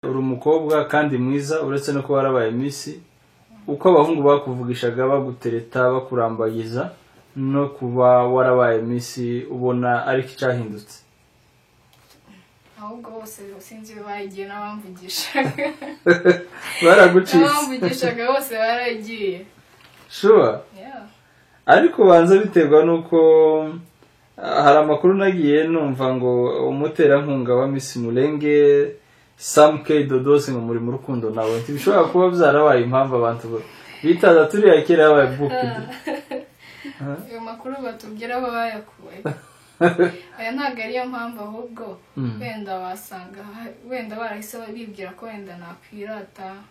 Uri umukobwa kandi mwiza, uretse no kuba warabaye Miss, uko abahungu bakuvugishaga bagutereta bakurambagiza, no kuba warabaye Miss ubona ariko icyahindutse? Ahubwo bose sinzi bagiye, n'abamvugishaga baragucitse, n'abamvugishaga bose baragiye. Sure. Yeah. Ariko banza biterwa nuko hari amakuru nagiye numva ngo umuterankunga wa Miss Mulenge Sam K Dodos ngo muri mu rukundo nawe, ntibishobora kuba byarabaye impamvu abantu bitaza turiya kera yabaye booked. Ayo makuru batubwira abo bayakuye, aya ntabwo ariyo mpamvu, ahubwo wenda wasanga wenda barahise bibwira ko wenda nakwirata,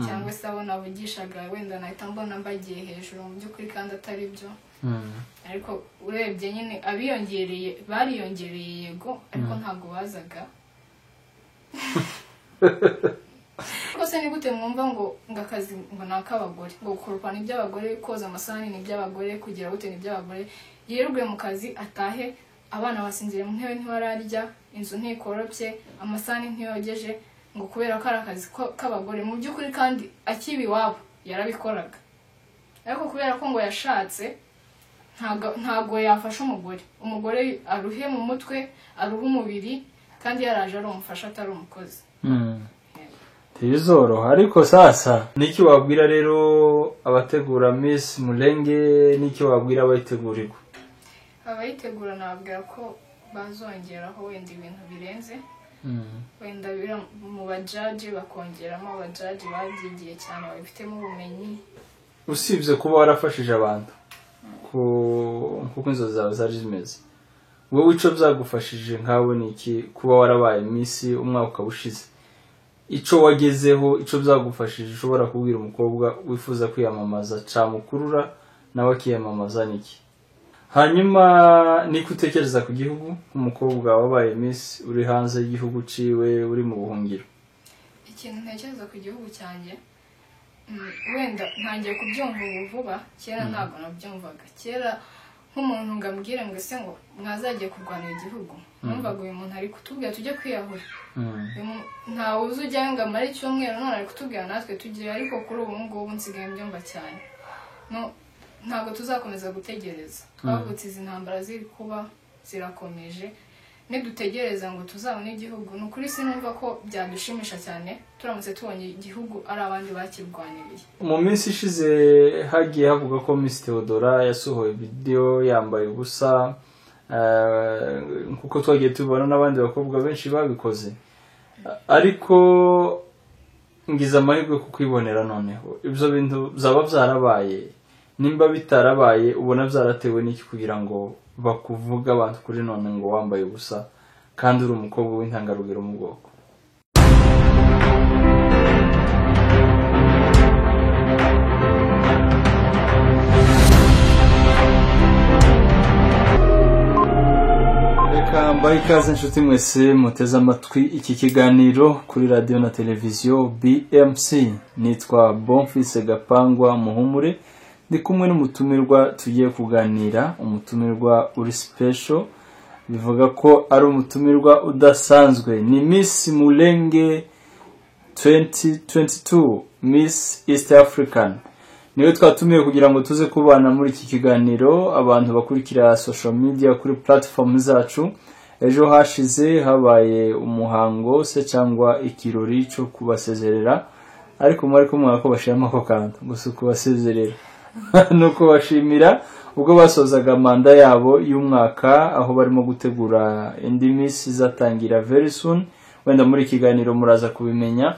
cyangwa se abo navugishaga wenda nahita mbona mbagiye hejuru mu by'ukuri kandi atari byo. Ariko urebye nyine abiyongereye bariyongereye, yego, ariko ntabwo bazaga rwose. Ni gute mwumva ngo akazi ngo ni ak'abagore, ngo gukoropa ni iby'abagore, koza amasahani ni iby'abagore, kugira gute ni iby'abagore? Yirirwe mu kazi atahe abana basinziriye mu ntebe ntibararya, inzu ntikoropye, amasahani ntiyogeje, ngo kubera ko ari akazi k'abagore. Mu by'ukuri kandi akiba iwabo yarabikoraga, ariko kubera ko ngo yashatse ntabwo yafasha umugore, umugore aruhe mu mutwe, aruhe umubiri, kandi yaraje ari umufasha atari umukozi. Ntibizoroha. Ariko sasa niki wabwira rero abategura Miss Mulenge, niki wabwira abayitegurirwa? Abayitegura nababwira ko bazongeraho wenda ibintu birenze, wenda mu bajaji bakongeramo abajaji babyigiye cyane, babifitemo ubumenyi. Usibye kuba warafashije abantu kuko inzozi zawe zari zimeze, wowe ico byagufashije nkawe ni iki kuba warabaye Miss umwaka ukaba ushize? Ico wagezeho, ico byagufashije ushobora kubwira umukobwa wifuza kwiyamamaza camukurura nawe akiyamamaza niki? Hanyuma niko utekereza ku gihugu, umukobwa wabaye Miss uri hanze y'igihugu ciwe, uri mu buhungiro? Ikintu ntekereza ku gihugu cyanjye, wenda ntangiye kubyumva ubu vuba, kera ntabwo nabyumvaga. Kera nk'umuntu ngo ambwire ngo ese ngo mwazagiye kurwanira igihugu, numvaga uyu muntu ari kutubwira tujye kwiyahura. Ntawe uzi ujyayo ngo amare icyumweru, none ari kutubwira natwe tujye. Ariko kuri ubu ngubu nsigaye mbyumva cyane. Ntabwo tuzakomeza gutegereza. Twavutse izi ntambara ziri kuba zirakomeje, nidutegereza ngo tuzabone igihugu, ni ukuri sinumva ko byadushimisha cyane turamutse tubonye igihugu ari abandi bakirwaniriye. Mu minsi ishize hagiye havuga ko Miss Theodora yasohoye video yambaye ubusa, kuko twagiye tubona n'abandi bakobwa benshi babikoze, ariko ngize amahirwe kukwibonera noneho. Ibyo bintu byaba byarabaye? Nimba bitarabaye, ubona byaratewe n'iki kugira ngo bakuvuga abantu kuri none ngo wambaye ubusa kandi uri umukobwa w'intangarugero mu bwoko? Reka mbahe ikaze inshuti mwese muteze amatwi iki kiganiro kuri radiyo na televiziyo BMC. Nitwa Bonfils Gapangwa Muhumure, ndi kumwe n'umutumirwa tugiye kuganira, umutumirwa uri special, bivuga ko ari umutumirwa udasanzwe. Ni Miss Mulenge 2022, Miss East African. Niwe twatumiye kugira ngo tuze kubana muri iki kiganiro. Abantu bakurikira social media kuri platform zacu, ejo hashize habaye umuhango se cyangwa ikirori cyo kubasezerera, ariko mwari kumwe ko bashiramo ako kantu gusa kubasezerera nuko bashimira ubwo basozaga manda yabo y'umwaka, aho barimo gutegura indi Miss izatangira very soon. Wenda muri kiganiro muraza kubimenya.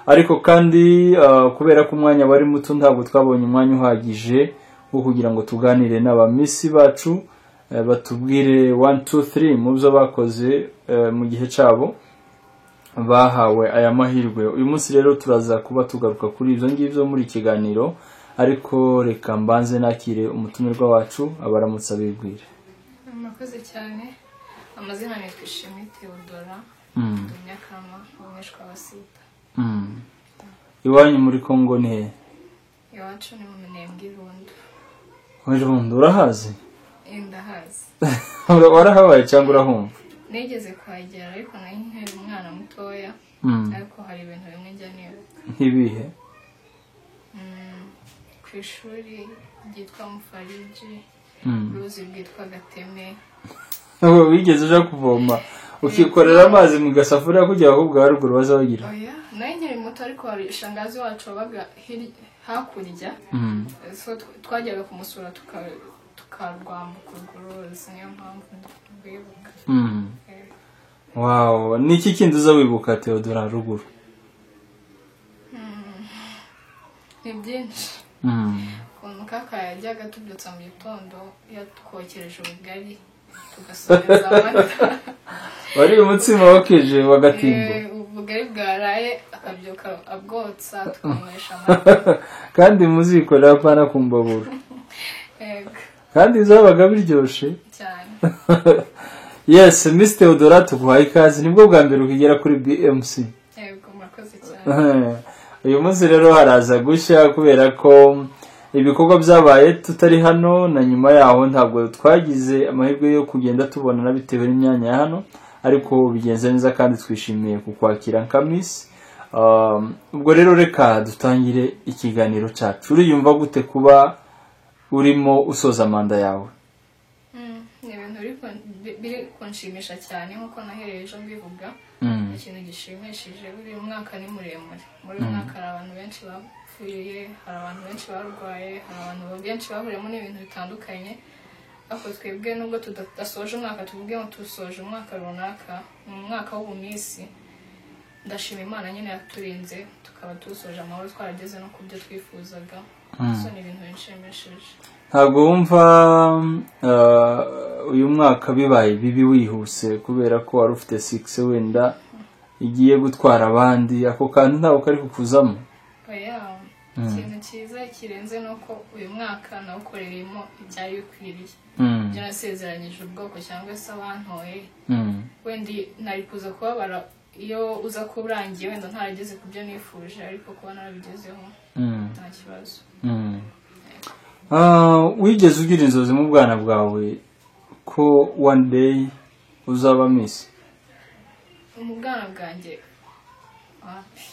Ariko kandi kubera ko umwanya wari muto, ntabwo twabonye umwanya uhagije wo kugira ngo tuganire n'aba Miss bacu, batubwire 1 2 3 mu byo bakoze mu gihe cyabo bahawe aya mahirwe. Uyu munsi rero turaza kuba tugaruka kuri ibyo ngibyo muri kiganiro, ariko reka mbanze nakire umutumirwa wacu abaramutsa bibwire. Murakoze cyane. Amazina ni Twishime Theodora, Munyakarama, umwishwa wa sita. Iwanyu muri Kongo ni he? Iwacu ni mu Minembwe, Irundu. Irundu urahazi? Ndahazi. Warahabaye cyangwa urahumva? Nigeze kuhagera ariko nari nkiri umwana mutoya. Ariko hari ibintu bimwe njya nibuka. Nk'ibihe? Ku ishuri ryitwa Mufariji, uruzi rwitwa Gateme. Wigeze uja kuvoma ukikorera amazi mu gasafuriya kugira abakobwa ba ruguru baza bagira? Oya, nayo nkiri muto, ariko hari shangazi wacu wabaga hakurya. So twajyaga kumusura, tukarwambuka urwo ruzi, niyo mpamvu rwibuka. Wow, ni iki kindi uza wibuka, Theodora, ruguru? Ni byinshi. Ukuntu kaka yajyaga tubyutsa mu gitondo yatwokereje ubugari, tugasomeza amata. Wari umutsima wokeje wa gatimbo? Ubugari bwaraye akabyuka abwotsa, tukanywesha amata. Kandi muzikorera, apana ku mbabura? Yego. Kandi zabaga biryoshe? Cyane. Yes, Miss Theodora, tuguhaye ikaze. Nibwo bwa mbere ukigera kuri BMC? Yego, murakoze cyane. Uyu munsi rero haraza gushya, kubera ko ibikorwa byabaye tutari hano na nyuma yaho ntabwo twagize amahirwe yo kugenda tubonana bitewe n'imyanya ya hano, ariko bigenze neza kandi twishimiye kukwakira nka Miss. Ubwo rero reka dutangire ikiganiro cyacu. Uriyumva gute kuba urimo usoza manda yawe? Ni ibintu biri kunshimisha cyane, nk'uko nahereye ejo mbivuga. Ikintu gishimishije, buri mwaka ni muremure. Muri uyu mwaka hari abantu benshi bapfuye, hari abantu benshi barwaye, hari abantu benshi bahuriyemo n'ibintu bitandukanye. Ariko twebwe nubwo tudasoje umwaka, tuvuge ngo tusoje umwaka runaka, ni umwaka w'ubumiss. Ndashima Imana nyine yaturinze tukaba tusoje amahoro, twarageze no ku byo twifuzaga. So ni ibintu binshimishije. Ntabwo wumva uyu mwaka bibaye bibi wihuse, kubera ko wari ufite six wenda igiye gutwara abandi? Ako kantu ntabwo kari kukuzamo? Oya, ikintu cyiza kirenze ni uko uyu mwaka nawukoreyemo ibyari bikwiriye, ibyo nasezeranyije ubwoko cyangwa se abantoye. Wenda nari kuza kubabara iyo uza kuba urangiye wenda ntarageze ku byo nifuje, ariko kuba narabigezeho nta kibazo. Wigeze ugira inzozi mu bwana bwawe ko one day uzaba Miss? Mu bwana bwanjye, wapi.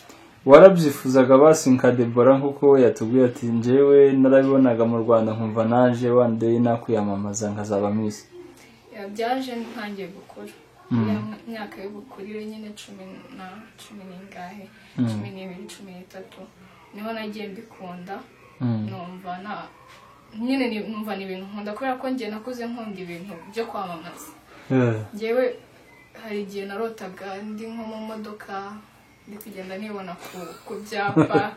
Warabyifuzaga basi nka Debora, nk'uko we yatubwiye ati: "Njyewe narabibonaga mu Rwanda nkumva naje one day nakwiyamamaza nkazaba Miss"? Yeah, byaje ntangiye gukura. Ya myaka y'ubukurire nyine, cumi n'ingahe, 12, 13, niho nagiye mbikunda. Numva na nyine numva ni ibintu nkunda, kubera ko njye nakuze nkunda ibintu byo kwamamaza. Njyewe hari igihe narotaga ndi nko mu modoka, ndi kugenda nibona ku byapa.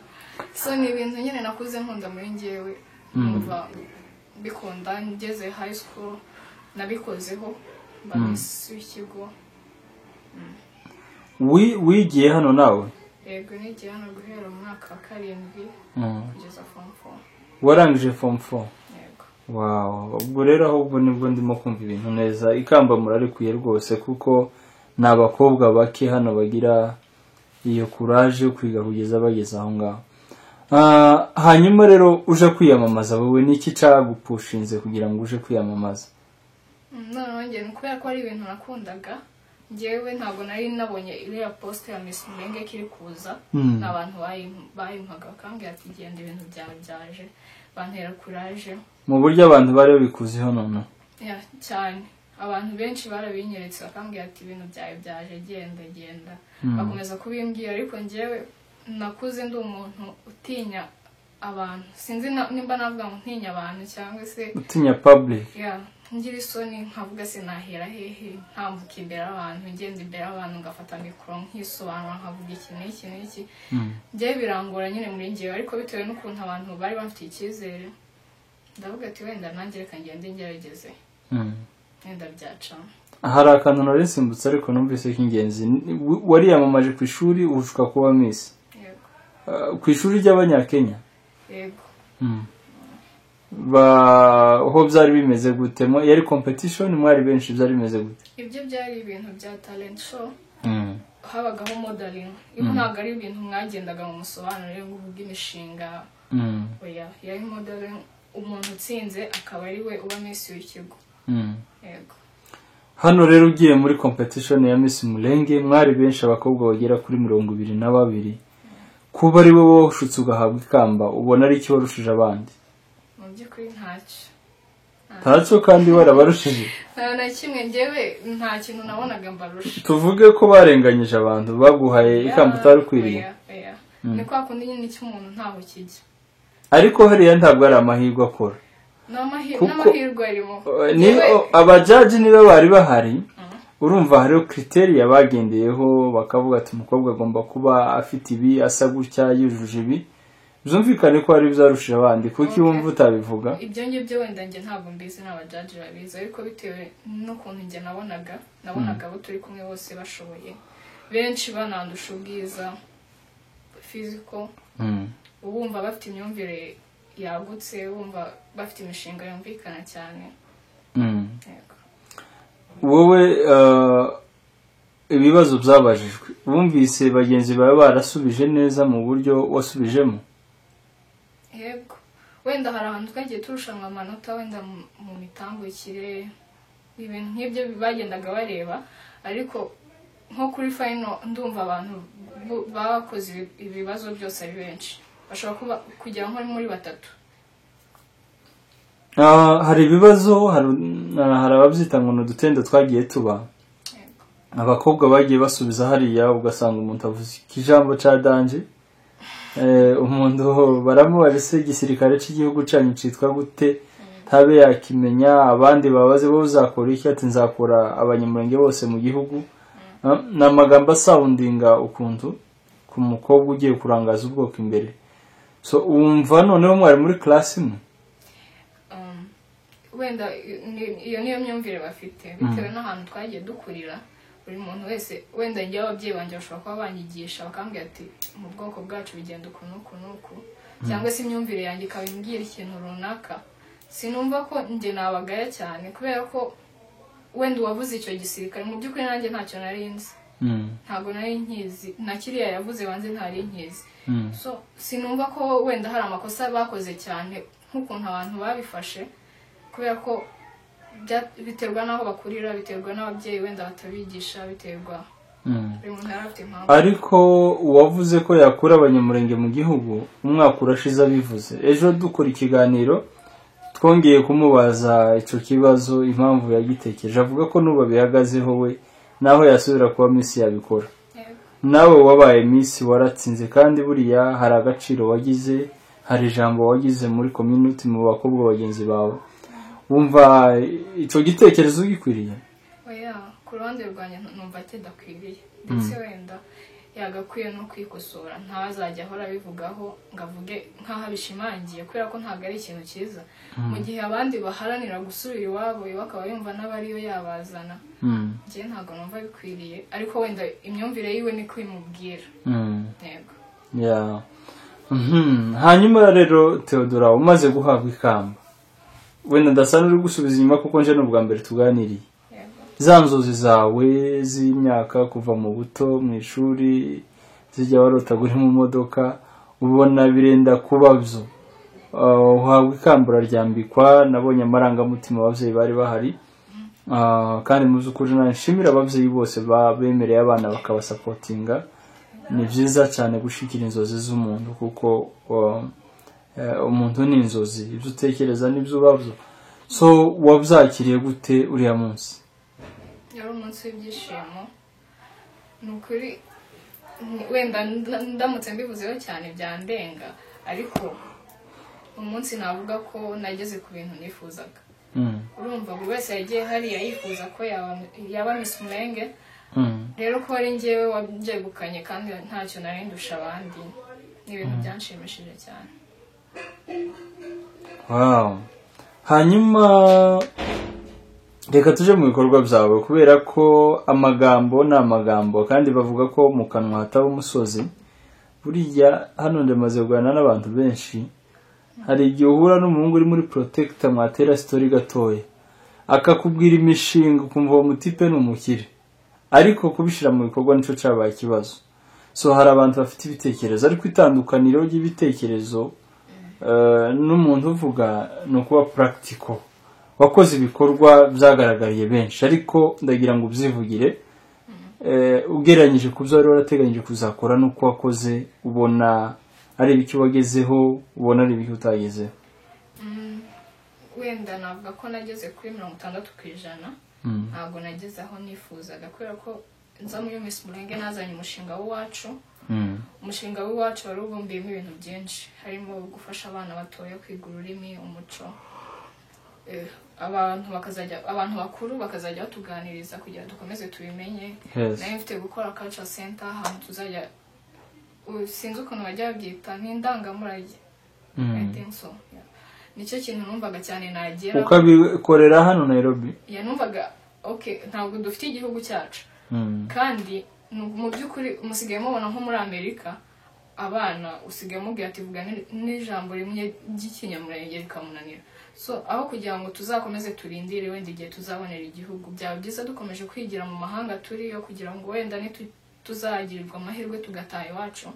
So ni ibintu nyine nakuze nkunda muri njyewe, numva mbikunda. Ngeze high school nabikozeho, mba Miss w'ikigo. Wigiye hano nawe? Yego, nigiye hano guhera mu mwaka wa karindwi kugeza form four. Warangije form four? Yego. Wow, ubwo rero ahubwo nibwo ndimo kumva ibintu neza. Ikamba murarikwiye rwose, kuko ni abakobwa bake hano bagira iyo courage yo kwiga kugeza bageze aho ngaho. Hanyuma rero uje kwiyamamaza, wowe ni iki cagupushinze kugira ngo uje kwiyamamaza? Noneho njye ni kubera ko ari ibintu nakundaga. Njyewe ntabwo nari nabonye iriya poste ya Miss Mulenge iri kuza. Ni abantu bayimpaga bakambwira ati: "Genda, ibintu byawe byaje", bantera courage. Mu buryo abantu bari babikuziho noneho? Yeah, cyane. Abantu benshi barabinyeretse, bakambwira ati: "Ibintu byawe byaje, genda, genda." Bakomeza kubimbwira, ariko njyewe nakuze ndi umuntu utinya abantu. Sinzi nimba navuga ngo ntinya abantu cyangwa se Utinya public? Yeah, ngira isoni, nkavuga: "Sinahera hehe ntambuka imbere y'abantu, ngenda imbere y'abantu, ngafata mikoro nkisobanura, nkavuga iki n'iki n'iki?" Njyewe birangora nyine muri njyewe, ariko bitewe n'ukuntu abantu bari bamfitiye icyizere, ndavuga ati: "Wenda nanjye reka ngende ngerageze, wenda byacamo." Hari akantu nari nsimbutse ariko numvise k'ingenzi. Wariyamamaje ku ishuri, ushuka kuba Miss? Yego. Ku ishuri ry'Abanyakenya? Yego. Ba ho byari bimeze gute? Yari competition? Mwari benshi? Byari bimeze gute? Ibyo byari ibintu bya talent show. Habagaho modeling. Ibi ntabwo ari ibintu mwagendaga mu musobanurire ngo uvuge imishinga. Oya, yari modeling, umuntu utsinze akaba ari we uba Miss w'ikigo. Yego. Hano rero ugiye muri competition ya Miss Mulenge, mwari benshi, abakobwa bagera kuri 22. Kuba ari wowe washutse ugahabwa ikamba, ubona ari iki warushije abandi? Mu by'ukuri ntacyo. Ntacyo kandi warabarushije? Nta na kimwe, njyewe nta kintu nabonaga mbarusha. Tuvuge ko barenganyije abantu baguhaye ikamba utari ukwiriye? Oya, oya. Ni kwa kundi nyine cy'umuntu ntaho kijya. Ariko hariya ntabwo ari amahirwe akora. N'amahirwe arimo. Ni abajaji niba bari bahari, urumva hariho criteria bagendeyeho, bakavuga ati umukobwa agomba kuba afite ibi, asa gutya, yujuje ibi. Byumvikane ko hari ibyarushije abandi, kuko iyo wumva utabivuga. Ibyo ngibyo wenda njye ntabwo mbizi, n'abajaji babizi, ariko bitewe n'ukuntu njye nabonaga abo turi kumwe bose bashoboye, benshi banandusha ubwiza physical, ubumva bafite imyumvire yagutse, bumva bafite imishinga yumvikana cyane. Wowe ibibazo byabajijwe wumvise bagenzi bawe barasubije neza mu buryo wasubijemo? Yego, wenda hari ahantu twagiye turushanwa amanota, wenda mu mitambukire, ibintu nk'ibyo bagendaga bareba, ariko nko kuri final ndumva abantu bakoze ibibazo byose ari benshi, bashobora kuba kugera nko muri 3. Hari ibibazo, hari ababyita ngo ni udutendo twagiye tuba. Abakobwa bagiye basubiza hariya, ugasanga umuntu avuze ikijambo ca danje, umuntu baramubaza se igisirikare cy'igihugu cyanyu citwa gute, ntabe yakimenya. Abandi babaze bo uzakora iki, ati nzakora Abanyamurenge bose mu gihugu. Ni amagambo asoundinga ukuntu ku mukobwa ugiye kurangaza ubwoko imbere. So wumva noneho mwari muri class imwe? Wenda iyo niyo myumvire bafite bitewe n'ahantu twagiye dukurira. Buri muntu wese, wenda njye ababyeyi banjye bashobora kuba banyigisha bakambwira ati mu bwoko bwacu bigenda uku n'uku n'uku, cyangwa se imyumvire yanjye ikaba imbwira ikintu runaka. Sinumva ko njye nabagaya cyane, kubera ko wenda uwavuze icyo gisirikare mu by'ukuri nanjye ntacyo nari nzi, ntabwo nari nkizi, na kiriya yavuze banze ntari nkizi. So sinumva ko wenda hari amakosa bakoze cyane nk'ukuntu abantu babifashe, kubera ko biterwa n'aho bakurira, biterwa n'ababyeyi wenda batabigisha, biterwa buri muntu yari afite impamvu. Ariko uwavuze ko yakura Abanyamurenge mu gihugu umwaka urashize abivuze, ejo dukora ikiganiro twongeye kumubaza icyo kibazo, impamvu yagitekereje, avuga ko nuba bihagazeho we naho yasubira kuba Miss yabikora. Nawe wabaye Miss waratsinze, kandi buriya hari agaciro wagize, hari ijambo wagize muri community, mu bakobwa bagenzi bawe. Wumva icyo gitekerezo gikwiriye? Oya, ku ruhande rwanjye numva kidakwiriye, ndetse wenda yagakwiye no kwikosora, ntazajya ahora abivugaho ngo avuge nk'aho abishimangiye, kubera ko ntabwo ari ikintu cyiza. Mu gihe abandi baharanira gusubira iwabo, iwe akaba yumva n'abariyo yabazana. Njye ntabwo numva bikwiriye, ariko wenda imyumvire yiwe niko imubwira. Yego. Hanyuma rero Theodora, umaze guhabwa ikamba, wenda ndasa n'uri gusubiza inyuma kuko nje n'ubwa mbere tuganiriye, za nzozi zawe z'imyaka kuva mu buto mu ishuri zijya warota uri mu modoka, ubona birenda kuba byo, uhabwa ikamba uraryambikwa. Nabonye amarangamutima ababyeyi bari bahari, kandi mu by'ukuri nshimira ababyeyi bose bemereye abana bakabasapotinga. Ni byiza cyane gushikira inzozi z'umuntu, kuko umuntu ni inzozi, ibyo utekereza nibyo ubabyo. So wabyakiriye gute uriya munsi? Yari umunsi w'ibyishimo, ni ukuri. Wenda ndamutse mbivuzeho cyane byandenga, ariko umunsi navuga ko nageze ku bintu nifuzaga. Urumva buri wese yagiye hariya yifuza ko yaba Miss Mulenge, rero ko ari njyewe wabyegukanye kandi ntacyo nari ndusha abandi, ni ibintu byanshimishije cyane. Wow. Hanyuma reka tuje mu bikorwa byawe, kubera ko amagambo ni amagambo, kandi bavuga ko mu kanwa hataba umusozi. Buriya hano ndamaze kuganira n'abantu benshi, hari igihe uhura n'umuhungu uri muri protector mwatera story gatoya, akakubwira imishinga ukumva uwo mutipe ni umukire, ariko kubishira mu bikorwa nico cabaye ikibazo. So hari abantu bafite ibitekerezo, ariko itandukaniro ry'ibitekerezo n'umuntu uvuga ni ukuba practical. Wakoze ibikorwa byagaragariye benshi, ariko ndagira ngo ubyivugire. Ugereranyije ku byo wari warateganyije kuzakora n'uko wakoze, ubona ari ibiki wagezeho, ubona ari ibiki utagezeho? Wenda navuga ko nageze kuri 60%. Ntabwo nageze aho nifuzaga, kubera ko nza muri Miss Mulenge nazanye umushinga w'iwacu. Umushinga w'iwacu wari ubumbiyemo ibintu byinshi, harimo gufasha abana batoya kwiga ururimi, umuco, abantu bakuru bakazajya batuganiriza kugira dukomeze tubimenye. Nari mfite gukora culture center, ahantu tuzajya, sinzi ukuntu bajya babyita, ni indangamurage. I think so, yeah. Nicyo kintu numvaga cyane nagera. Ukabikorera hano Nairobi? Ya, numvaga okay, ntabwo dufite igihugu cyacu, kandi mu by'ukuri musigaye mubona nko muri Amerika abana usigaye mubwira ati vuga n'ijambo rimwe ry'Ikinyamurenge rikamunanira. So aho kugira ngo tuzakomeze turindire wenda igihe tuzabonera igihugu, byaba byiza dukomeje kwigira mu mahanga turiyo, kugira ngo wenda tuzagirirwa amahirwe tugataha iwacu,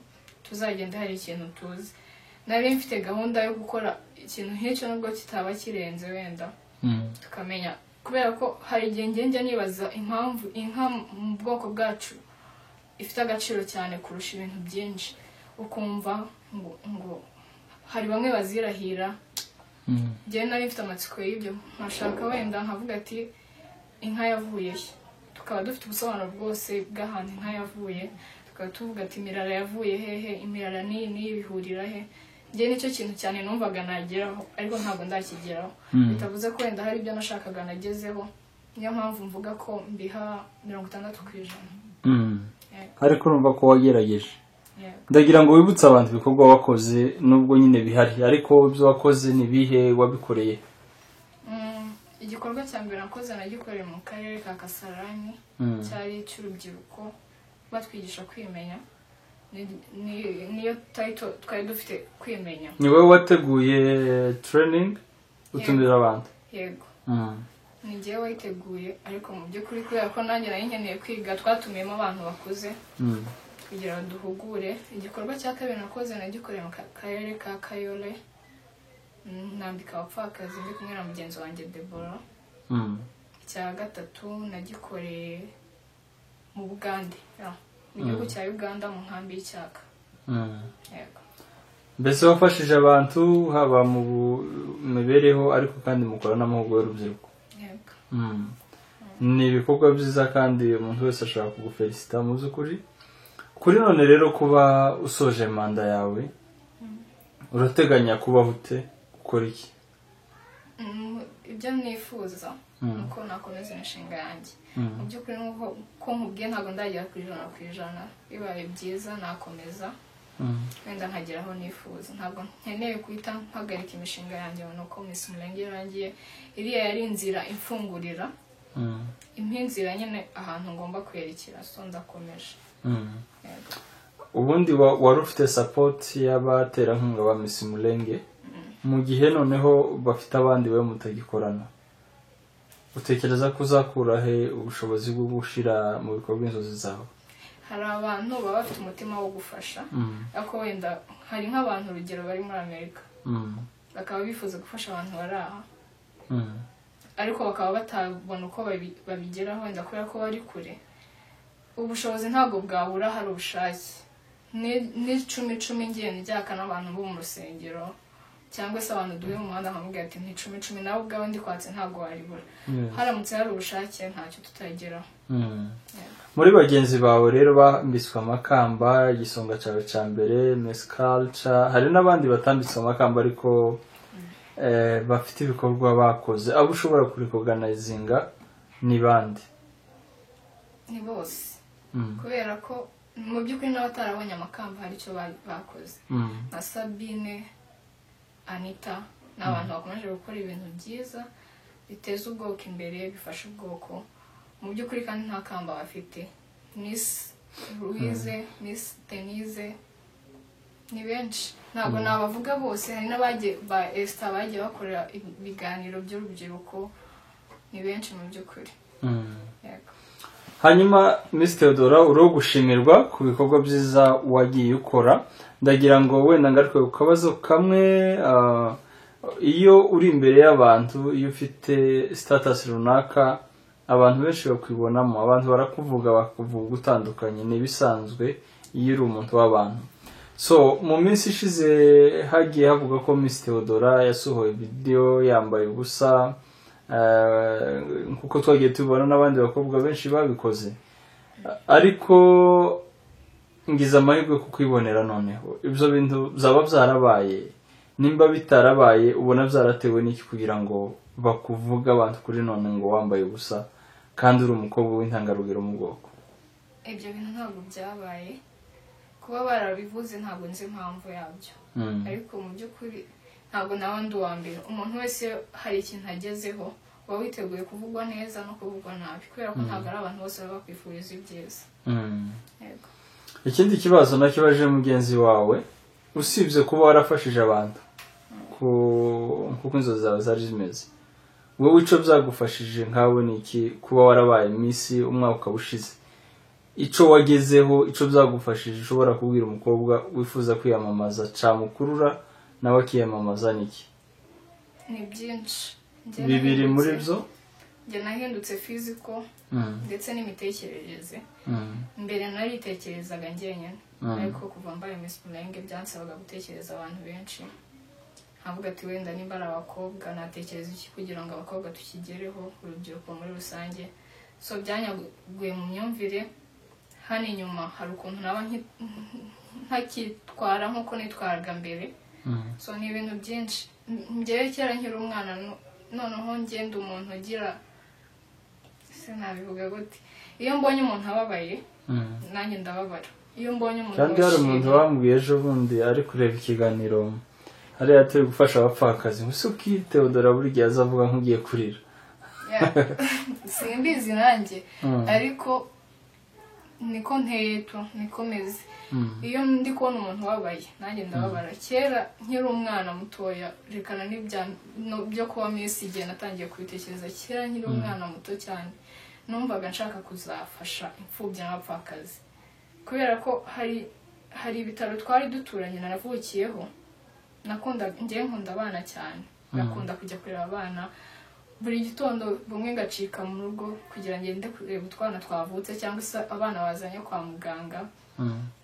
tuzagenda hari ikintu tuzi. Nari mfite gahunda yo gukora ikintu nk'icyo, nubwo kitaba kirenze wenda, tukamenya, kubera ko hari igihe njya nibaza impamvu inka mu bwoko bwacu ifite agaciro cyane kurusha ibintu byinshi, ukumva ngo hari bamwe bazirahira. Njye nari mfite amatsiko y'ibyo, nkashaka wenda nkavuga ati inka yavuye he, tukaba dufite ubusobanuro bwose bw'ahantu inka yavuye, tukaba tuvuga ati imirara yavuye hehe, imirara n'iyi n'iyi bihurira he. Njye nicyo kintu cyane numvaga nageraho, ariko ntabwo ndakigeraho. Bitavuze ko wenda hari ibyo nashakaga nagezeho, niyo mpamvu mvuga ko mbiha 60%. Ariko urumva ko wagerageje. Ndagira ngo wibutse abantu ibikorwa wakoze, nubwo nyine bihari, ariko ibyo wakoze ni bihe, wabikoreye? Igikorwa cya mbere nakoze nagikoreye mu karere ka Kasarani, cyari icy'urubyiruko batwigisha kwimenya. Niyo title twari dufite, kwimenya. Ni wowe wateguye training, utumira abantu? Yego. Ni njyewe wayiteguye, ariko mu by'ukuri kubera ko nanjye nari nkeneye kwiga, twatumiyemo abantu bakuze kugira ngo duhugure. Igikorwa cya kabiri nakoze nagikoreye mu karere ka Kayole, nambika abapfakazi ndi kumwe na mugenzi wanjye Deborah. Icya gatatu nagikoreye mu Bugande, mu gihugu cya Uganda, mu nkambi y'Icyaka. Yego. Mbese wafashije abantu haba mu mibereho, ariko kandi mukora n'amahugurwa y'urubyiruko. Yego. Ni ibikorwa byiza kandi umuntu wese ashobora kugufelicita mu by'ukuri. Kuri none rero, kuba usoje manda yawe, urateganya kubaho ute, gukora iki? Ibyo nifuza nuko nakomeza imishinga yanjye. Mu by'ukuri nk'uko ko nkubwiye, ntabwo ndagera ku 100%. Bibaye byiza nakomeza, wenda nkagera aho nifuza. Ntabwo nkeneye guhita mpagarika imishinga yanjye ngo nuko Miss Mulenge irangiye. Iriya yari inzira imfungurira, impa inzira nyine ahantu ngomba kwerekera, so ndakomeje. Yego. Ubundi wari ufite support y'abaterankunga ba Miss Mulenge, mu gihe noneho bafite abandi we mutagikorana, utekereza ko uzakura he ubushobozi bwo gushyira mu bikorwa inzozi zawe? Hari abantu baba bafite umutima wo gufasha, ariko wenda hari nk'abantu, urugero, bari muri Amerika, bakaba bifuza gufasha abantu bari aha, ariko bakaba batabona uko babigeraho wenda kubera ko bari kure. Ubushobozi ntabwo bwabura hari ubushake. N'icumi icumi ngiye njyaka n'abantu bo mu rusengero cyangwa se abantu duhuye mu muhanda, nkamubwira ati ni icumi icumi, nawe ubwawe ndi kwatse ntabwo waribura. Haramutse hari ubushake ntacyo tutageraho. Yego. Muri bagenzi bawe rero bambitswe amakamba, igisonga cyawe cya mbere Miss Culture, hari n'abandi batambitswe amakamba ariko bafite ibikorwa bakoze, abo ushobora kurecognizinga ni bande? Ni bose, kubera ko mu by'ukuri n'abatarabonye amakamba hari icyo bakoze, nka Sabine, Anita, ni abantu bakomeje gukora ibintu byiza biteza ubwoko imbere, bifasha ubwoko mu by'ukuri, kandi nta kamba bafite. Miss Louise, Miss Denise, ni benshi, ntabwo nabavuga bose. Hari n'abagiye ba Esther bagiye bakorera ibiganiro by'urubyiruko, ni benshi mu by'ukuri. Yego. Hanyuma Miss Theodora, uriho gushimirwa ku bikorwa byiza wagiye ukora. Ndagira ngo wenda ngaruke ku kabazo kamwe. Iyo uri imbere y'abantu, iyo ufite status runaka, abantu benshi bakwibonamo, abantu barakuvuga, bakuvuga utandukanye, ni ibisanzwe iyo uri umuntu w'abantu. So mu minsi ishize hagiye havuga ko Miss Theodora yasohoye video yambaye ubusa, nkuko twagiye tubibona n'abandi bakobwa benshi babikoze, ariko ngize amahirwe kukwibonera noneho. Ibyo bintu byaba byarabaye? Nimba bitarabaye, ubona byaratewe n'iki kugira ngo bakuvuge abantu kuri none ngo wambaye ubusa kandi uri umukobwa w'intangarugero mu bwoko? Ibyo bintu ntabwo byabaye. Kuba barabivuze ntabwo nzi impamvu yabyo, ariko mu by'ukuri ntabwo nawe ndi uwa mbere. Umuntu wese hari ikintu agezeho uba witeguye kuvugwa neza no kuvugwa nabi, kubera ko ntabwo ari abantu bose baba bakwifuriza ibyiza. Yego. Ikindi kibazo nakibaje mugenzi wawe, usibye kuba warafashije abantu kuko inzozi zawe zari zimeze, wowe ico byagufashije nkawe ni iki kuba warabaye Miss umwaka ukaba ushize? Ico wagezeho, ico byagufashije ushobora kubwira umukobwa wifuza kwiyamamaza camukurura nawe akiyamamaza ni iki? Ni byinshi. Bibiri muri byo. Njye nahindutse physical ndetse n'imitekerereze. Mbere naritekerezaga njyenyine, ariko kuva mbaye Miss Mulenge byansabaga gutekereza abantu benshi. Nkavuga ati wenda nimba ari abakobwa natekereza iki kugira ngo abakobwa tukigereho, urubyiruko muri rusange. So byanyaguye mu myumvire. Hano inyuma hari ukuntu naba ntakitwara nk'uko nitwaraga mbere. So ni ibintu byinshi. Njyewe kera nkiri umwana, noneho ngenda umuntu ugira, sinabivuga gute, iyo mbonye umuntu ababaye nanjye ndababara. Iyo mbonye umuntu Kandi hari umuntu wambwiye ejo bundi ari kureba ikiganiro hariya turi gufasha abapfakazi, gusa uki Theodora buri gihe azavuga nk'ugiye kurira. Simbizi nanjye, ariko niko nteye tu, niko meze. Iyo ndi kubona umuntu ubabaye nanjye ndababara. Kera nkiri umwana mutoya, rekana n'ibya byo kuba Miss, igihe natangiye kubitekereza kera nkiri umwana muto cyane, numvaga nshaka kuzafasha imfubyi n'abapfakazi, kubera ko hari ibitaro twari duturanye naravukiyeho. Nakunda, njye nkunda abana cyane, ngakunda kujya kureba abana buri gitondo, bumwe ngacika mu rugo kugira ngo ngende kureba utwana twavutse cyangwa se abana bazanye kwa muganga.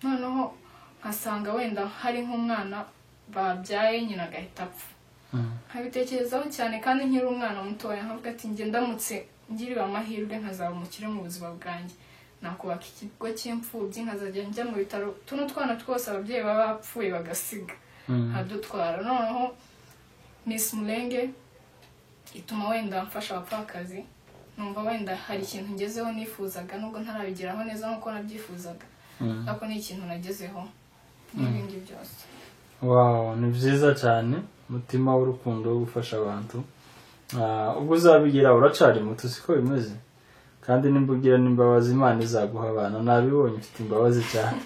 Noneho nkasanga wenda hari nk'umwana babyaye nyina agahita apfa, nkabitekerezaho cyane kandi nkiri umwana mutoya, nkavuga ati njye ndamutse ngiriwe amahirwe nkazaba umukire mu buzima bwanjye, nakubaka ikigo cy'imfubyi, nkazajya njya mu bitaro tuno twana twose ababyeyi baba bapfuye bagasiga nkadutwara. Noneho Miss Mulenge ituma wenda mfasha abapfakazi, numva wenda hari ikintu ngezeho nifuzaga, nubwo ntarabigeraho neza nk'uko nabyifuzaga, ariko ni ikintu nagezeho n'ibindi byose. Wow, ni byiza cyane, umutima w'urukundo wo gufasha abantu. Ubwo uzabigira uracari muto, siko bimeze, kandi nimba ugira n'imbabazi Imana izaguha abana. Nabibonye ufite imbabazi cyane.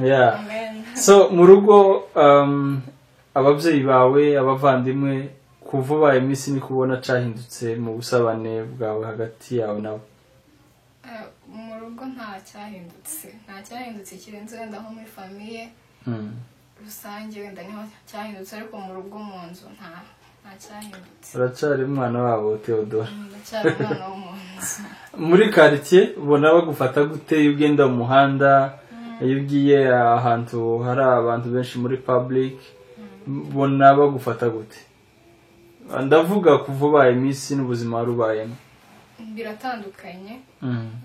Yeah. Amen. So mu rugo, ababyeyi bawe, abavandimwe, kuva ubaye Miss ni kubona cahindutse mu busabane bwawe hagati yawe nabo? Mu rugo nta cyahindutse, nta cyahindutse kirenze wenda nko muri famille rusange, wenda niho cyahindutse, ariko mu rugo mu nzu nta cyahindutse. Uracari umwana wabo Theodora? Ndacyari umwana wo mu nzu. Muri quartier ubona bagufata gute iyo ugenda mu muhanda, iyo ugiye ahantu hari abantu benshi muri public, ubona bagufata gute? Ndavuga kuva ubaye Miss n'ubuzima wari ubayemo. Biratandukanye.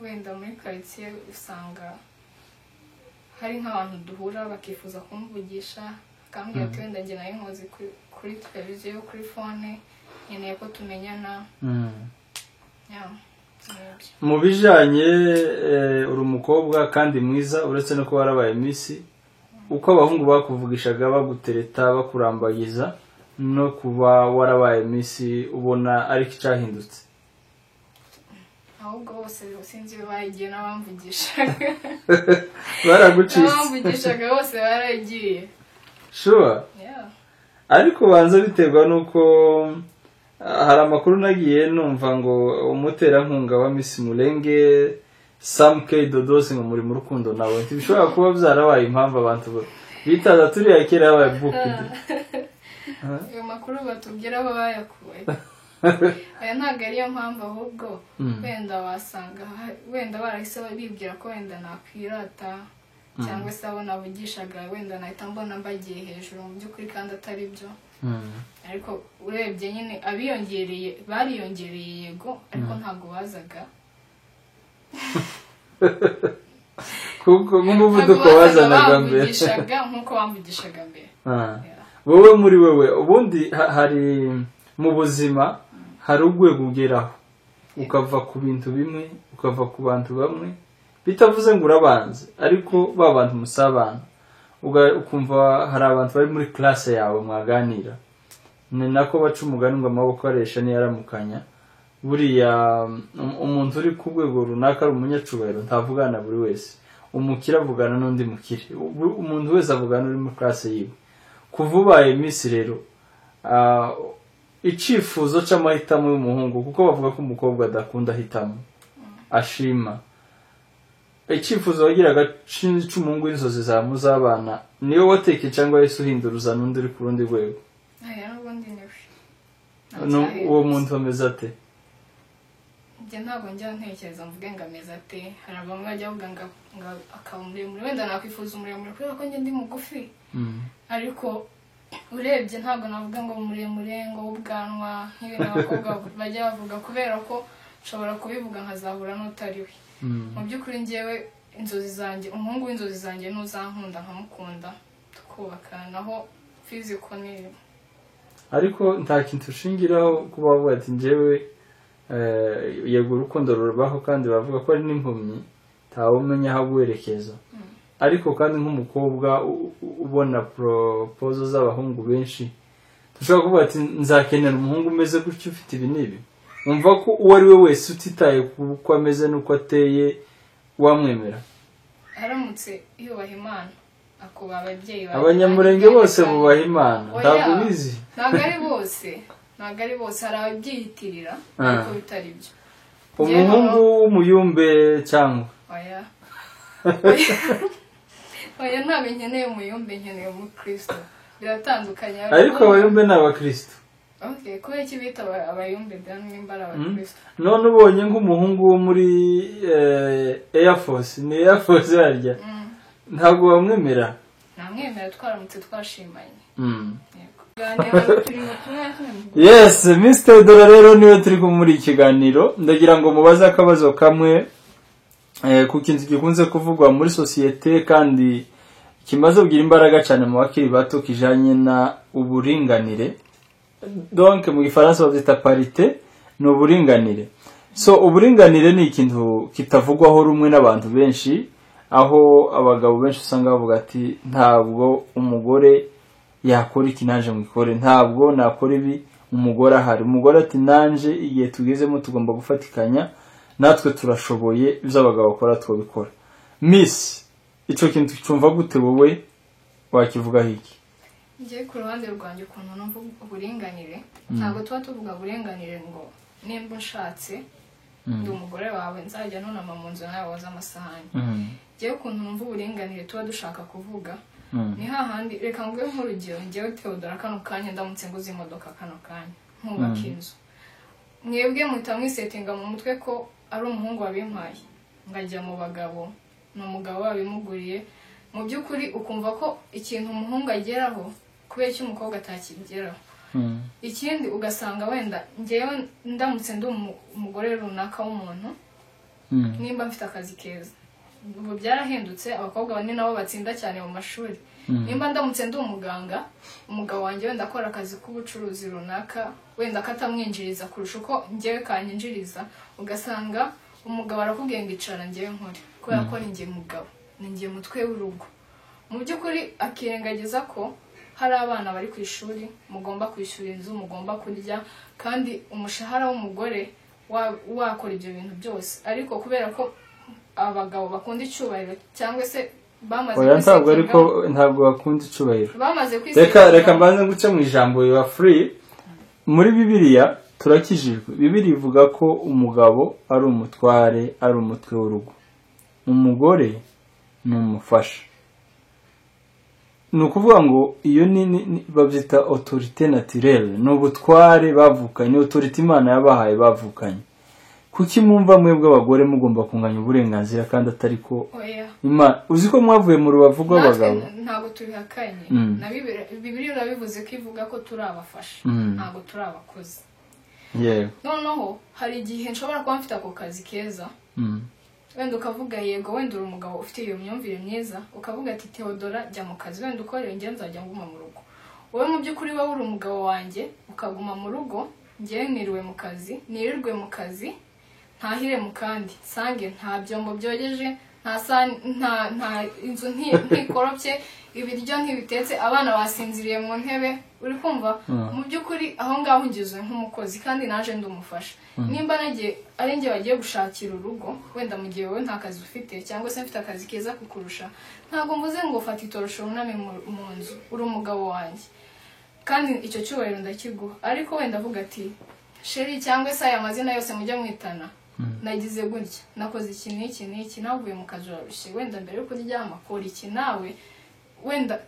Wenda muri quartier usanga hari nk'abantu duhura bakifuza kumvugisha, akambwira ati wenda njye nayo nkoze kuri televiziyo, kuri phone, nkeneye ko tumenyana. Yeah, ni ibyo. Mu bijanye, uri umukobwa kandi mwiza, uretse no kuba warabaye Miss, uko abahungu bakuvugishaga, bagutereta, bakurambagiza, no kuba warabaye Miss, ubona ariko icyahindutse? Ahubwo bose sinzi iyo bagiye, n'abamvugishaga Baragucitse? N'abamvugishaga bose baragiye. Sure? Yeah. Ariko banza biterwa nuko hari amakuru nagiye numva ngo umuterankunga wa Miss Mulenge Sam K Dodos ngo muri mu rukundo nawe, ntibishobora kuba byarabaye impamvu abantu bitaza turiya kera yabaye booked? Ayo makuru batubwira aho bayakuye. Aya ntabwo ariyo mpamvu, ahubwo wenda wasanga wenda barahise bibwira ko wenda nakwirata, cyangwa se abo navugishaga wenda nahita mbona mbagiye hejuru, mu by'ukuri kandi atari byo. Ariko urebye nyine abiyongereye bariyongereye, yego, ariko ntabwo bazaga kuko nk'umuvuduko wazanaga mbere, nk'uko bamvugishaga mbere. Wowe muri wewe ubundi hari mu buzima hari urwego ugeraho ukava ku bintu bimwe, ukava ku bantu bamwe, bitavuze ngo urabanze, ariko ba bantu musabana ukumva hari abantu bari muri classe yawe mwaganira. Ni nako baca umugani ngo amaboko aresha niyaramukanya. Buriya umuntu uri ku rwego runaka ari umunyacubahiro ntavugana buri wese, umukire avugana n'undi mukire, umuntu wese avugana uri muri classe yiwe. Kuva ubaye Miss rero, icyifuzo cy'amahitamo y'umuhungu, kuko bavuga ko umukobwa adakunda ahitamo ashima, icyifuzo wagiraga cy'umuhungu w'inzozi za muzabana niwe wateke cyangwa yahise uhindura uzana undi uri ku rundi rwego? Uwo muntu ameze ate? Njye ntabwo njya ntekereza mvuge ngo ameze ate. Hari bamwe bajya bavuga ngo akaba muremure, wenda nakwifuza umuremure kubera ko njye ndi mugufi, ariko urebye ntabwo navuga ngo muremure ngo w'ubwanwa nk'ibintu abakobwa bajya bavuga, kubera ko nshobora kubivuga nkazahura n'utari we. Mu by'ukuri njyewe inzozi zanjye, umuhungu w'inzozi zanjye n'uzankunda nkamukunda tukubaka, naho fiziko ni. Ariko nta kintu ushingiraho kuba wavuga ati njyewe yego urukundo rubaho, kandi bavuga ko ari n'impumyi ntawe umenya aho guherekeza. Ariko kandi nk'umukobwa ubona proposal z'abahungu benshi, dushobora kuvuga ati nzakenera umuhungu umeze gutyo ufite ibi n'ibi, umva ko uwo ari we wese utitaye kuko ameze n'uko ateye wamwemera. Aramutse yubaha Imana, akubaha ababyeyi bawe. Abanyamurenge bose bubaha Imana, ntabwo ubizi? Ntabwo ari bose, ntabwo ari bose, hari ababyiyitirira ariko bitari byo. Umuhungu w'umuyumbe cyangwa? Oya. Oya, ntabwo nkeneye umuyumbe, nkeneye umukristo. Biratandukanye. Ariko abayumbe ni abakristo. Okay, kubera iki bita abayumbe nimba ari abakristo? None ubonye nk'umuhungu wo muri Air Force, ni Air Force yarya, ntabwo bamwemera? Namwemera twaramutse twashimanye. Yes, Mr. Dora rero niwe turi muri ikiganiro. Ndagira ngo mubaze akabazo kamwe ku kintu gikunze kuvugwa muri societe kandi kimaze kugira imbaraga cyane mu bakiri bato, kijanye na uburinganire. Donc mu gifaransa babyita parité, ni uburinganire. So uburinganire ni ikintu kitavugwaho rumwe n'abantu benshi, aho abagabo benshi usanga bavuga ati ntabwo umugore yakora iki nanje ngikore, ntabwo nakora ibi umugore ahari. Umugore ati nanje igihe tugezemo tugomba gufatikanya, natwe turashoboye, ibyo abagabo bakora twabikora. Miss, icyo kintu cyumva gute wowe, wakivugaho iki? Njye ku ruhande rwanjye ukuntu numva uburinganire, ntabwo tuba tuvuga uburinganire ngo nimba ushatse ndi umugore wawe nzajya nunama mu nzu nawe woza amasahani. Njye ukuntu numva uburinganire tuba dushaka kuvuga ni hahandi, reka nguhe nk'urugero, njyewe Theodora kano kanya ndamutse nguze imodoka kano kanya nkubaka inzu, mwebwe muhita mwisetinga mu mutwe ko ari umuhungu wabimpaye, ngajya mu bagabo ni umugabo wabimuguriye. Mu by'ukuri ukumva ko ikintu umuhungu ageraho kubera icyo umukobwa atakigeraho. Ikindi ugasanga wenda njyewe ndamutse ndi umugore runaka w'umuntu, nimba mfite akazi keza, ubu byarahindutse abakobwa bane nabo batsinda cyane mu mashuri, nimba ndamutse ndi umuganga, umugabo wanjye wenda akora akazi k'ubucuruzi runaka wenda katamwinjiriza kurusha uko njyewe kanyinjiriza, ugasanga umugabo arakubwiye ngo icara njyewe nkore kubera ko ni njye mugabo, ni njye mutwe w'urugo. Mu by'ukuri akirengagiza ko hari abana bari ku ishuri, mugomba kwishyura inzu, mugomba kurya, kandi umushahara w'umugore wakora ibyo bintu byose. Ariko kubera ko abagabo bakunda icyubahiro cyangwa se bamaze ntabwo, ariko ntabwo bakunda icyubahiro, reka mbanze nguce mu ijambo ya free. Muri Bibiliya turakijijwe, Bibiliya ivuga ko umugabo ari umutware, ari umutwe w'urugo, umugore ni umufasha. Ni ukuvuga ngo iyo ni babyita autorité naturelle, ni ubutware bavukanye, autorité Imana yabahaye bavukanye. Kuki mwumva mwebwe abagore mugomba kunganya uburenganzira kandi atari ko? Oya. Uzi ko mwavuye mu rubavu rw'abagabo? Natwe ntabwo tubihakanye. Na Bibiliya urabivuze ko ivuga ko turi abafasha, ntabwo turi abakozi. Noneho hari igihe nshobora kuba mfite ako kazi keza, wenda ukavuga yego, wenda uri umugabo ufite iyo myumvire myiza, ukavuga ati Theodora jya mu kazi, wenda ukorere, njye nzajya nguma mu rugo. Wowe mu by'ukuri wowe uri umugabo wanjye, ukaguma mu rugo, njyewe niriwe mu kazi, nirirwe mu kazi, ntahire mu kandi nsange nta byombo byogeje, nta sahani, nta inzu ntikoropye, ibiryo ntibitetse, abana basinziriye mu ntebe. Uri kumva? Mu by'ukuri aho ngaho ngizwe nk'umukozi kandi naje ndumufasha. Nimba nagiye ari njye wagiye gushakira urugo, wenda mu gihe wowe nta kazi ufite cyangwa se mfite akazi keza kukurusha, ntabwo mvuze ngo fata itorosho wuname mu nzu. Uri umugabo wanjye kandi icyo cyubahiro ndakiguha, ariko wenda avuga ati chéri cyangwa se aya mazina yose mujya mwitana, nagize gutya, nakoze iki n'iki n'iki, navuye mu kazi urarushye, wenda mbere yo kuryama kora iki nawe,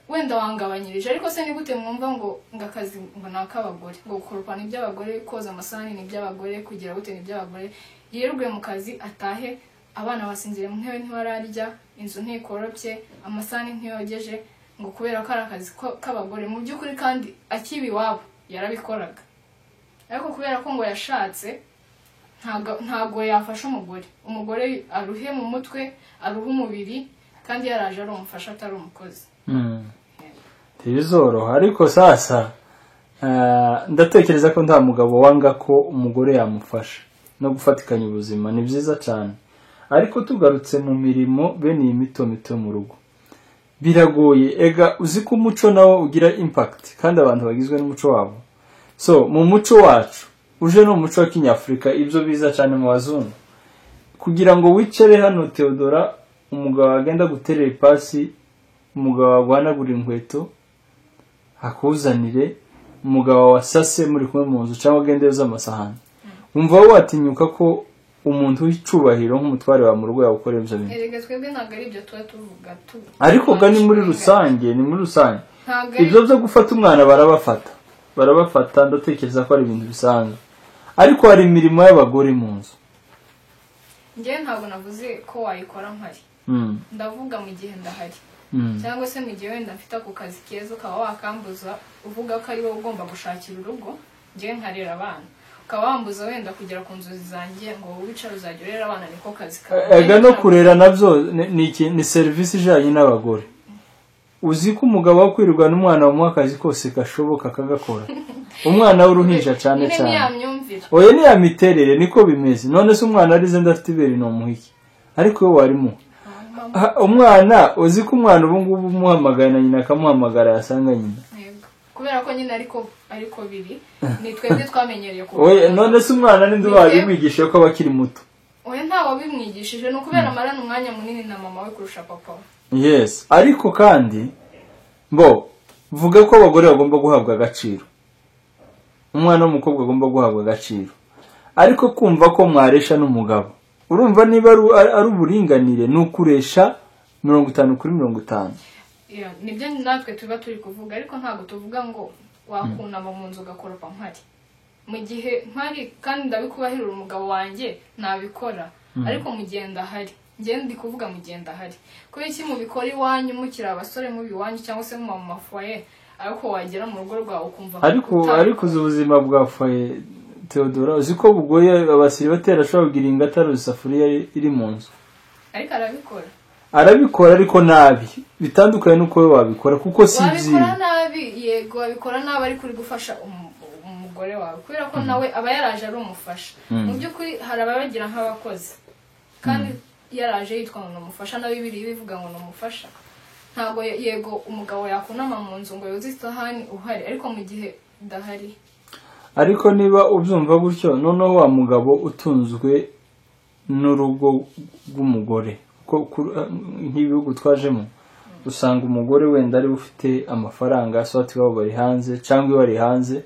wenda wangabanyirije. Ariko se ni gute mwumva ngo akazi ngo ni ak'abagore, ngo gukoropa ni iby'abagore, koza amasahani ni iby'abagore, kugira gute ni iby'abagore? Yirirwe mu kazi atahe, abana basinziriye mu ntebe ntibararya, inzu ntikoropye, amasahani ntiyogeje, ngo kubera ko ari akazi k'abagore. Mu by'ukuri kandi akiba iwabo yarabikoraga, ariko kubera ko ngo yashatse ntabwo yafasha umugore. Umugore aruhe mu mutwe, aruhe umubiri, kandi yaraje ari umufasha atari umukozi. Ntibizoroha. Ariko sasa ndatekereza ko nta mugabo wanga ko umugore yamufasha no gufatikanya ubuzima, ni byiza cyane. Ariko tugarutse mu mirimo bene iyi mito mito mu rugo biragoye. Ega uzi ko umuco nawo ugira impact, kandi abantu bagizwe n'umuco wabo. So mu muco wacu uje no mu muco wa Kinyafurika, ibyo biza cyane mu bazungu, kugira ngo wicare hano Theodora, umugabo agenda guterera ipasi, umugabo aguhanagura inkweto akuzanire, umugabo wasase muri kumwe mu nzu, cyangwa agende yoza amasahani, wumva wowe watinyuka ko umuntu w'icubahiro nk'umutware wa mu rugo yawukorera ibyo bintu? Erega twebwe ntabwo ari ibyo tuba tuvuga Ariko ga ni muri rusange, ni muri rusange. Ibyo byo gufata umwana barabafata, ndatekereza ko ari ibintu bisanzwe. Ariko hari imirimo y'abagore mu nzu. Njyewe ntabwo navuze ko wayikora mpari, ndavuga mu gihe ndahari, cyangwa se mu gihe wenda mfite ako kazi keza ukaba wakambuza uvuga ko ari wowe ugomba gushakira urugo, njyewe nkarera abana, ukaba wambuza wenda kugera ku nzozi zanjye ngo wowe wicare uzajya urera abana, niko kazi kawe. Ega no kurera nabyo ni serivisi ijyanye n'abagore. Uzi ko umugabo wo kwirirwa n'umwana wamuha akazi kose gashoboka akagakora, umwana w'uruhinja cyane cyane. Oya ni ya miterere niko bimeze. None se umwana arize ndafite ibere ni umuhiki, ariko we warimo umwana. Uzi ko umwana ubu ngubu umuhamagara na nyina akamuhamagara yasanga nyina, kubera ko nyina ariko biri ni twebwe twamenyereye ko. Oya none se umwana ninde wabimwigishije ko abakiri muto? Oya nta wabimwigishije, ni ukubera amarana umwanya munini na mama we kurusha papa we. Yes, ariko kandi bo vuga ko abagore bagomba guhabwa agaciro, umwana w'umukobwa agomba guhabwa agaciro, ariko kumva ko mwaresha n'umugabo, urumva niba ari uburinganire ni ukuresha 50 kuri 50. Nibyo natwe tuba turi kuvuga, ariko ntabwo tuvuga ngo wakunama mu nzu ugakoropa mpari. Mu gihe mpari kandi ndabikubahirira umugabo wanjye nabikora, ariko mu gihe ndahari, njye ndi kuvuga mu gihe ndahari. Kubera iki mubikora iwanyu mukiri abasore mubi iwanyu cyangwa se mu mafoye, ariko wagera mu rugo rwawe ukumva. Ariko uzi ubuzima bwa foye Theodora, uzi ko bugoye. Abasiribateri ashobora kugira ingataro isafuriya iri mu nzu, ariko arabikora. Arabikora ariko nabi, bitandukanye nuko we wabikora, kuko si byiza. Wabikora nabi, yego wabikora nabi, ariko uri gufasha umugore wawe, kubera ko nawe aba yaraje ari umufasha. Mu by'ukuri hari ababagira nk'abakozi kandi yaraje yitwa ngo umufasha, na Bibiliya bivuga ngo umufasha. Ntabwo yego umugabo yakunama mu nzu ngo yoze isahani uhari, ariko mu gihe ndahari. Ariko niba ubyumva gutyo, noneho wa mugabo utunzwe n'urugo rw'umugore, nk'ibihugu twajemo usanga umugore wenda ari ufite amafaranga, swati wabo bari hanze cyangwa bari hanze,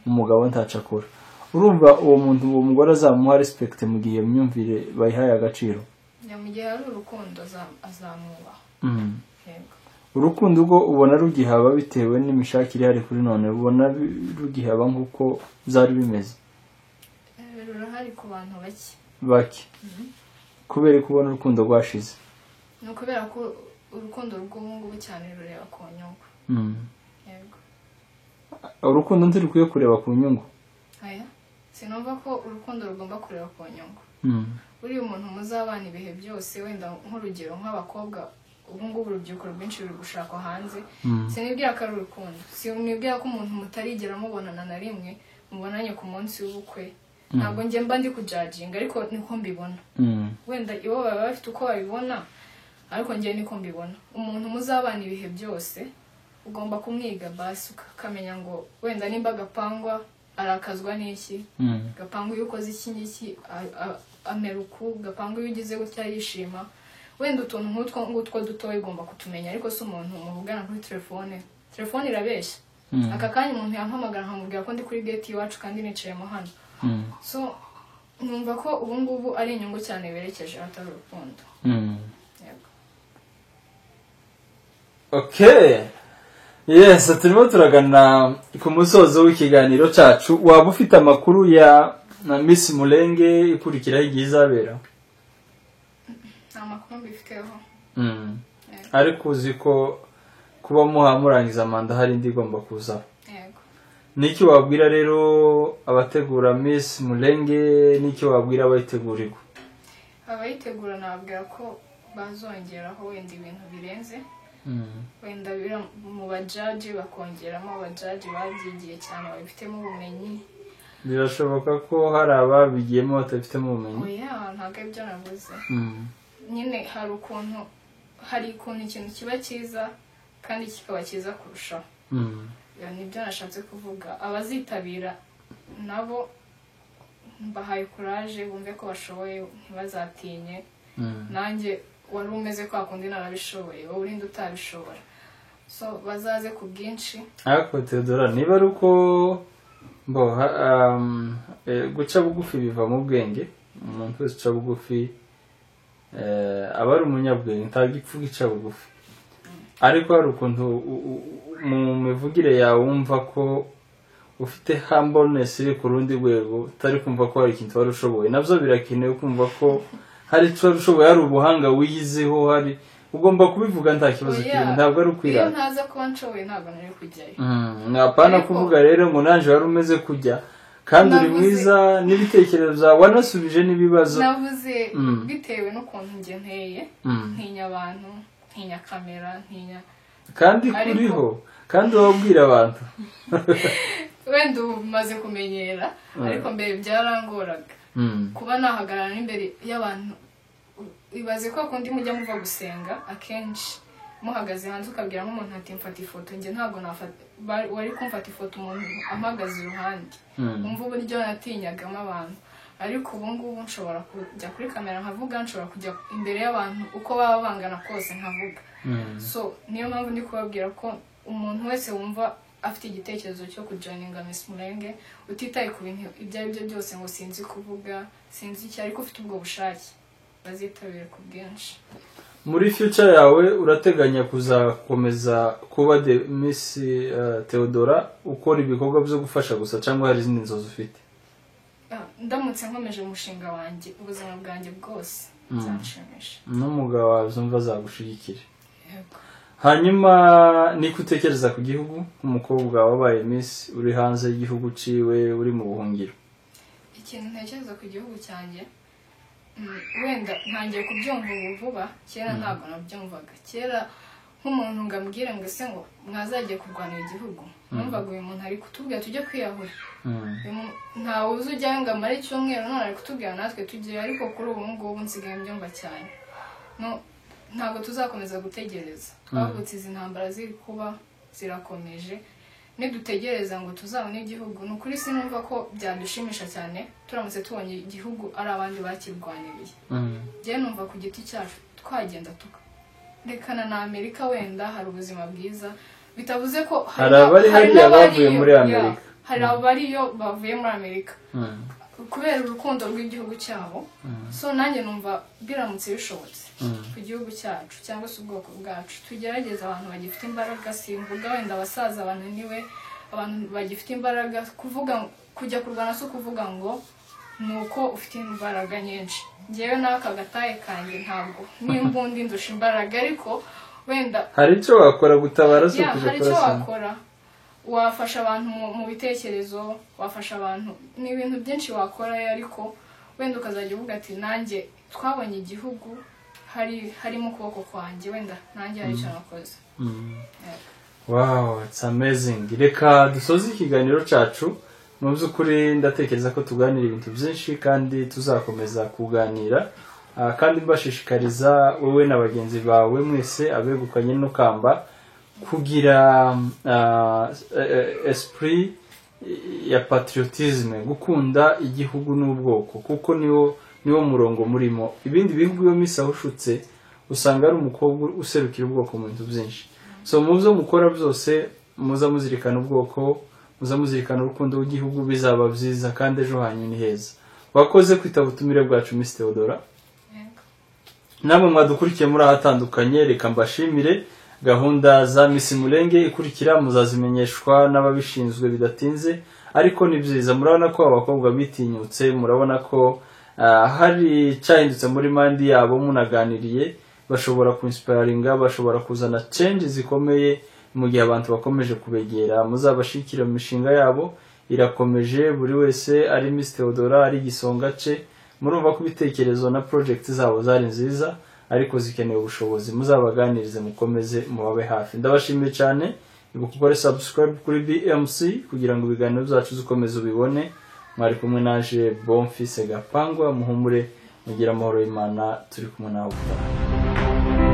umugabo ntaca akora. Urumva uwo muntu, uwo mugore azamuha respect mu gihe myumvire bayihaye agaciro. Mu gihe ari urukundo azamwubaha. Urukundo rwo ubona rugihaba bitewe n'imishakire ihari kuri none, ubona rugihaba nk'uko byari bimeze? Rurahari ku bantu bake. Bake. Kubera ko ubona urukundo rwashize? Ni ukubera ko urukundo rw'ubu ngubu cyane rureba ku nyungu. Yego. Urukundo ntirukwiye kureba ku nyungu? Aya, sinumva ko urukundo rugomba kureba ku nyungu. Uriya umuntu muzabana ibihe byose, wenda nk'urugero nk'abakobwa ubu ngubu urubyiruko rwinshi ruri gushakwa hanze, sinibwira ko ari urukundo, sinibwira ko umuntu mutarigera mubonana na rimwe mubonanye ku munsi w'ubukwe. Ntabwo njye mba ndi kujajinga, ariko niko mbibona. Wenda ibo baba bafite uko babibona, ariko njye niko mbibona. Umuntu muzabana ibihe byose ugomba kumwiga basi, ukamenya ngo wenda nimba gapangwa arakazwa n'iki, gapangwa iyo ukoze iki ngiki amera uku, gapangwa iyo ugize gutya yishima. Wenda utuntu nk'utwo ngutwo dutoya ugomba kutumenya, ariko si umuntu muvugana kuri telefone. Telefone irabeshya. Aka kanya umuntu yampamagara nkamubwira ko ndi kuri gate iwacu kandi nicayemo hano. So numva ko ubu ngubu ari inyungu cyane berekeje, atari urukundo. Yego. Okay. Yes, turimo turagana ku musozo w'ikiganiro cyacu. Waba ufite amakuru ya na Miss Mulenge ikurikiraho igihe izabera? Nta makuru mbifiteho. Yego. Ariko uzi ko kuba murangiza manda hari indi igomba kuza. Yego. Niki wabwira rero abategura Miss Mulenge, niki wabwira abayitegurirwa? Abayitegura nababwira ko bazongeraho wenda ibintu birenze. Wenda mu bajaji bakongeramo abajaji babyigiye cyane babifitemo ubumenyi. Birashoboka ko hari ababigiyemo batabifitemo ubumenyi. Oya, ntabwo ibyo navuze. Nyine hari ukuntu ikintu kiba cyiza kandi kikaba cyiza kurushaho. Nibyo nashatse kuvuga. Abazitabira nabo mbahaye courage, bumve ko bashoboye, ntibazatinye. Nanjye wari umeze kwa kundi narabishoboye, wowe urinde utabishobora. So bazaze ku bwinshi. Ariko Theodora, niba ari uko guca bugufi biva mu bwenge, umuntu wese uca bugufi aba ari umunyabwenge, ntabwo ipfa gica bugufi. Ariko hari ukuntu mu mivugire yawe wumva ko ufite humbleness iri ku rundi rwego, utari kumva ko hari ikintu wari ushoboye. Nabyo birakenewe kumva ko hari icyo wari ushoboye, hari ubuhanga wiyizeho, hari ugomba kubivuga nta kibazo kirimo, ntabwo ari ukwirata. Iyo ntaza kuba nshoboye ntabwo nari kujyayo. Apana kuvuga rero ngo nanje wari umeze kujya kandi uri mwiza n'ibitekerezo byawe wanasubije n'ibibazo. Navuze bitewe n'ukuntu njye nteye, ntinya abantu, ntinya kamera, ntinya kandi kuriho, kandi wabwira abantu. Wenda ubu maze kumenyera, ariko mbere byarangoraga kuba nahagarara imbere y'abantu. Ibaze ko kundi mujya muva gusenga akenshi muhagaze hanze ukabwira nk'umuntu ati mfata ifoto, njye ntabwo nafata, wari kumfata ifoto umuntu ampagaze iruhande. Umva uburyo natinyagamo abantu. Ariko ubu ngubu nshobora kujya kuri kamera nkavuga, nshobora kujya imbere y'abantu uko baba bangana kose nkavuga. So niyo mpamvu ndi kubabwira ko umuntu wese wumva afite igitekerezo cyo kujoininga Miss Mulenge, utitaye ku bintu ibyo ari byo byose ngo sinzi kuvuga, sinzi icyo, ariko ufite ubwo bushake, bazitabire ku bwinshi. Muri future yawe urateganya kuzakomeza kuba de Miss Theodora ukora ibikorwa byo gufasha gusa, cyangwa hari izindi nzozi ufite? Ndamutse nkomeje umushinga wanjye ubuzima bwanjye bwose byanshimisha. N'umugabo wawe uzumva azagushigikira. Yego. Hanyuma niko utekereza ku gihugu nk'umukobwa wabaye Miss uri hanze y'igihugu ciwe, uri mu buhungiro? Ikintu ntekereza ku gihugu cyanjye, wenda ntangiye kubyumva ubu vuba, kera ntabwo nabyumvaga. Kera nk'umuntu ngo ambwire ngo ese ngo mwazagiye kurwanira igihugu, numvaga uyu muntu ari kutubwira tujye kwiyahura. Ntawe uzi ujyayo ngo amare icyumweru, none ari kutubwira natwe tujyeyo. Ariko kuri ubu ngubu nsigaye mbyumva cyane. Ntabwo tuzakomeza gutegereza. Twavutse izi ntambara ziri kuba zirakomeje, nidutegereza ngo tuzabone igihugu, ni ukuri sinumva ko byadushimisha cyane turamutse tubonye igihugu ari abandi bakirwaniriye. Njye numva ku giti cyacu twagenda tukarekana na Amerika, wenda hari ubuzima bwiza, bitavuze ko hari abari hariya bavuye muri Amerika, hari abariyo bavuye muri Amerika. Kubera urukundo rw'igihugu cyabo. So nanjye numva biramutse bishobotse ku gihugu cyacu cyangwa se ubwoko bwacu, tugerageze abantu bagifite imbaraga, simvuga wenda abasaza bananiwe, abantu bagifite imbaraga, kuvuga kujya kurwana si ukuvuga ngo ni uko ufite imbaraga nyinshi. Ngewe n'aka gataye kanjye ntabwo n'imbundi ndusha imbaraga, ariko wenda Hari icyo wakora gutabara, si Ya, ukuja hari icyo kurasana. wakora, wafasha abantu mu bitekerezo, wafasha abantu, ni ibintu byinshi wakora, ariko wenda ukazajya uvuga ati nanjye twabonye igihugu, harimo ukuboko kwanjye, wenda nanjye hari icyo nakoze. Yego. Wow, it's amazing. Reka dusoze ikiganiro cyacu. Mu by'ukuri ndatekereza ko tuganira ibintu byinshi kandi tuzakomeza kuganira. Kandi mbashishikariza wowe na bagenzi bawe mwese abegukanye no kamba kugira esprit ya patriotisme, gukunda igihugu n'ubwoko, kuko niwo murongo murimo. Ibindi bihugu iyo misi ahushutse usanga ari umukobwa userukira ubwoko mu bintu byinshi. So mu byo mukora byose muza muzirikana ubwoko, muza muzirikana urukundo rw'igihugu, bizaba byiza kandi ejo hanyu ni heza. Wakoze kwitaba ubutumire bwacu, Miss Theodora. Yego. Namwe mwadukurikiye muri ahatandukanye, reka mbashimire. Gahunda za Miss Mulenge ikurikira muzazimenyeshwa n'ababishinzwe bidatinze, ariko ni byiza, murabona ko abakobwa bitinyutse, murabona ko hari cyahindutse muri mind yabo. Munaganiriye bashobora kuinspiringa, bashobora kuzana change zikomeye mu gihe abantu bakomeje kubegera. Muzabashikira mu mishinga yabo, irakomeje. Buri wese, ari Miss Theodora, ari igisonga ce, murumva ko ibitekerezo na project zabo zari nziza, ariko zikeneye ubushobozi. Muzabaganirize, mukomeze mubabe hafi. Ndabashimiye cyane. Ibuka ukore subscribe kuri BMC kugira ngo ibiganiro byacu ukomeze ubibone. Mwari kumwe naje Bonfise Gapangwa. Muhumure, mugire amahoro y'Imana. Turi kumwe nawe ubutaha.